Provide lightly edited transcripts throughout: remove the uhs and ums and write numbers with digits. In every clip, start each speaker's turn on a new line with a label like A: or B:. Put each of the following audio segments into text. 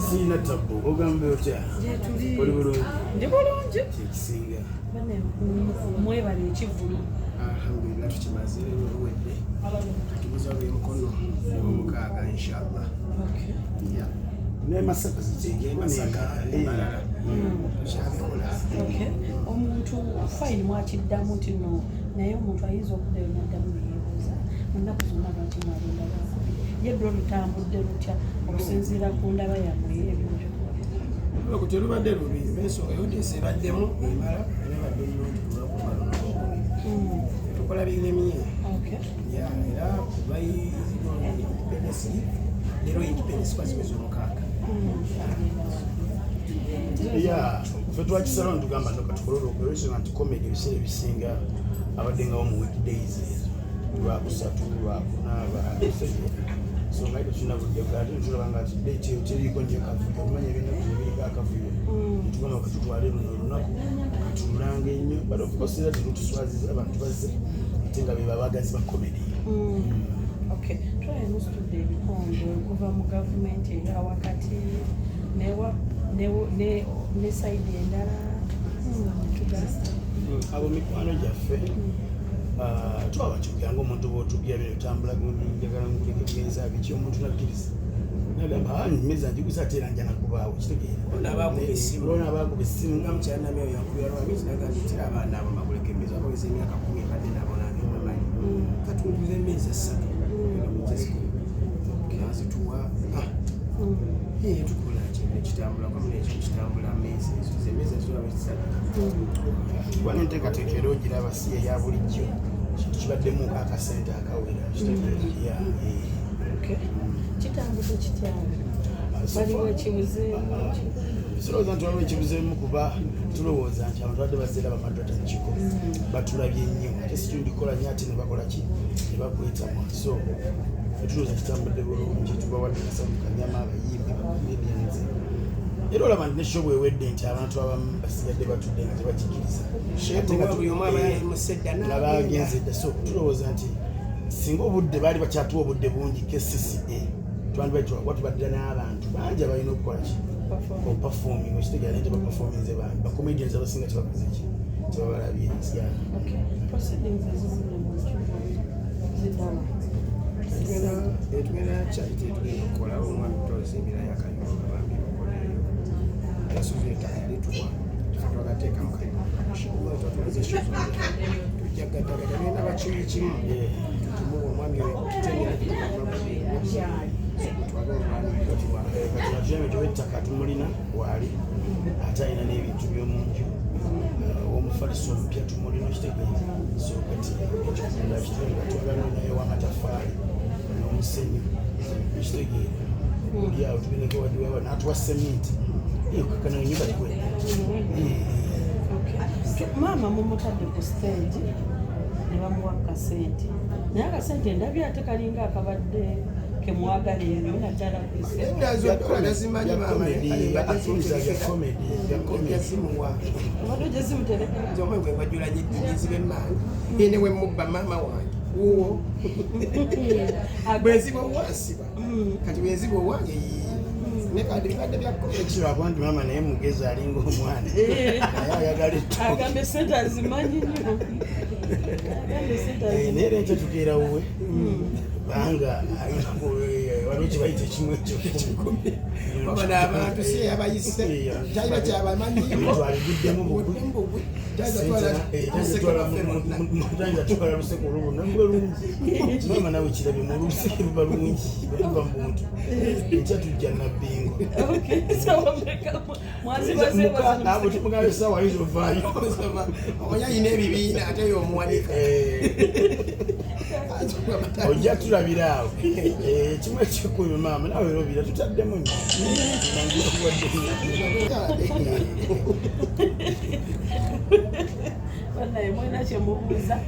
A: Sirina tabbu, ogamba otya? Oli bulungi?
B: Ndi bulungi.
A: Kyekisinga.
B: Mwebale ekivvulu.
C: Alhamdulillah, tukimaze, luwedde. Katubuza lw'emukono omukaaga, inshallah. Yeah.
A: Ne Masaka.
C: Ne Masaka n'emalala tukyabikola.
B: Okay. Omuntu fine, mwakiddamu nti no, naye omuntu ayinza okuddayo naddamu neyeebuuza mu nnaku zonna lwaki mwalonda lwakubiri? Ye lwo lutambudde lutya okusinziira ku ndaba yammwe ey'ebintu?
C: Olwo telubadde lubi olw'ensonga audience ebaddemu emala, era ebadde nnungi ku lunaku lwalwo. Tukola biremye. Yeah, era by Independence Eve, leero Independence kwaziweza omukaaga.
A: Ya, ffe twakisalawo ntugamba no katukole olwokubiri olwensonga nti comedy ebiseera ebisinga abadde ngawo mu weekdays ezo, lwakusatu, lwakuna, lwasegeera. So nga tetulina budde, ate netulaba nga ti date eyo teriiko nnyo kavuyo. Omanya ebyennaku zino biriko akavuyo, netugamba katutwale luno olunaku katululange ennyo. But of course era terutuswaziza, abantu bazze ate nga be babagazi ba comedy.
B: Okay, twali musitudde ebikonde okuva mu gavumenti eya wakati ne side endala. Tugamba.
A: Abo mikwano gyaffe. Ah, twaba kyogera ngaomuntu bwotubya bino bitambula gundi, njagala nguleko emmeeza, biki, omuntu nakkiriza nagamba, "Ah, emmeeza njiguza ate era njala kubaawo." Kitegeera?
C: Ona abakuba essimu.
A: Olwo abakuba essimu.
C: Nga mukyala Namyawo yankubira lwamizi nagamba nti abaana abo baguleko emmeeza, baweza emyaka 10 ebadde nabo nange bamanyi, katunguza emmeeza ssatu mugeziko nazituwa. Tukola kintu ekitambula kwamu nekyo kitambula mmeeza ezo, zemmeeza zolaba ezisatu.
A: Kuba nenteekateeka era ogiraba si eya bulijjo, kintu kibaddemu akasente akawera. Kitegeera? Yeah, eh.
B: Okay. Kitambudde kitya?
A: Ah, so
B: waliwo
A: far-
B: ekibuzeemu?
A: Sirowooza nti waliwo ekibuzeemu, kuba tulowooza nti abantu badde bazzeera bamadrata kiko batulabye nnyo, ate si tulikola nnyo, ate ne bakola ki, ne bakwetamwa. So tulowooza kitambudde bulungi, tubawadde kasamu kanyama, abayimbi, bacomedians. Era olaba nti ne show bwewedde nti abantu abamu basigadde batudde nga tebakikiriza. Ate nga
C: buli omu aba yamusedda.
A: Nga bagenze dda. So tulowooza nti singa obudde baali bakyatuwa obudde bungi, KCCA twandibadde tubaddira n'abantu bangi abalina okukola ki, operforming. Okitegeera? Naye tebaperforminze bangi, bacomedians abasinga tebakoze ki, tebabalabye. Yeah.
B: Okay. Proceedings ezivudde mu kivvulu ziddawa?
C: Tugenda charity tugenda okukola. Omwami tozimbirayo akayumba, bambi okoleyo ensuzi, ettaka yalituwa, twagateeka mu kayumba, tujja gattagatta genda bakiwi kimu tumuwa omwami oyo.
A: Kati atuyambe tuwa ettaka, tumulina waali, ate alina n'ebintu by'omunju, omufaliso omupya tumulina. Okitegeera? So kati ekyokunda kitenga twagala naye w'amatafaali n'omusenyu. Okitegeera? Oli awo tugendeko wadiwewa n'atuwa seminti eyo kakana enyumba tiwedde.
B: Okay. Maama mumutadde ku stage ne bamuwa akasente, naye akasente ndabye ate kalinga akabadde kemwagala ennyo naddala ku
C: Nazimanyi.
A: Bya comedy, bya comedy.
C: Yazimuwa.
B: Obadde ogezimutereka?
C: Nze omwe gwe gwajulanye eddigizi b'emmange ene we mubba maama wange wuwo bwenziba owansiba, kati bwenziba owange ne kati bibadde bya comedy.
A: Ekirwa nti maama naye mugezi, alinga omwana, naye ayagala ettooke.
B: Agambe sente azimanyi nnyo. Agambe sente
A: Eh, naye era
B: azimanyi.
A: enkya tukeera wuwe, kubanga waliwo kyebayita ekimu ekyekumi.
C: Waba n'abantu si yabayise, talina kyabamanyiiko.
A: Twaliguddemu bugwi.
C: Bugwi.
A: Tayinza twala luseke olwo lwonna luba lungi. Maama nawe kirabye mu oluseke luba lungi, luva mu buntu. Enkya tujja Nabbingo.
B: Okay, sawa mmeka mwazibaze?
A: Abo tumugayo sawa ayinza ovaayo.
C: Omanyi alina ebibiina ate yomuwanika.
A: Ojja tulabira awo. Eh, kimu ekyekumi maama nawe era obira tutaddemu nnyo. Nandikuwadde.
B: Bannaye, mwena kyemubuuza,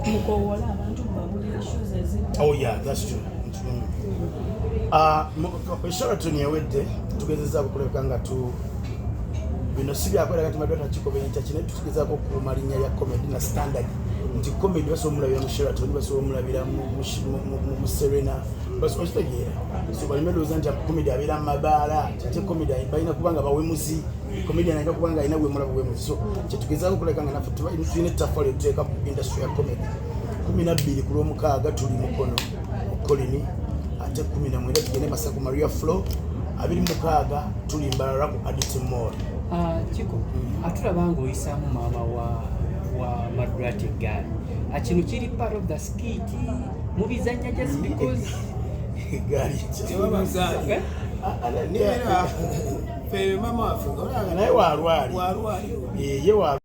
B: mukowoola abantu babulira shows ezidda.
A: Oh yeah, that's true. Sheraton yawedde, tugezezaako okulabika nga tu bino si byakwera kati madrata kikobeyita kino, tugezaako okukuuma linnya lya comedy na standard. Nti comedy basobola omulabira mu Sheraton, basobola omulabira mu Serena, basobola okitegeera. So baleme lowooza nti comedy abeera mu mabaala, ate comedy balina kuba nga bawemuzi, comedian alina kuba nga alina wemula buwemuzi. So kyetugezaako okuleka nga naffe tulina ettaffaali etuteeka ku industry ya comedy. 12 ku Lwomukaaga tuli Mukono mu Kolini, ate 19 tugende Masaka Maria Flo, 26 tuli Mbarara ku Addit Mall.
D: Ah, Chiko, atulaba ng'oyisaamu maama wa Madrat eggaali. Ah, kino kiri part of the skit, mubizanya just because?
A: Eggaali?
C: Tewaba gaali.
D: Eh?
C: Nibeera fe mama waffe nga
A: Naye walwali.
C: Walwali.
A: Ye wa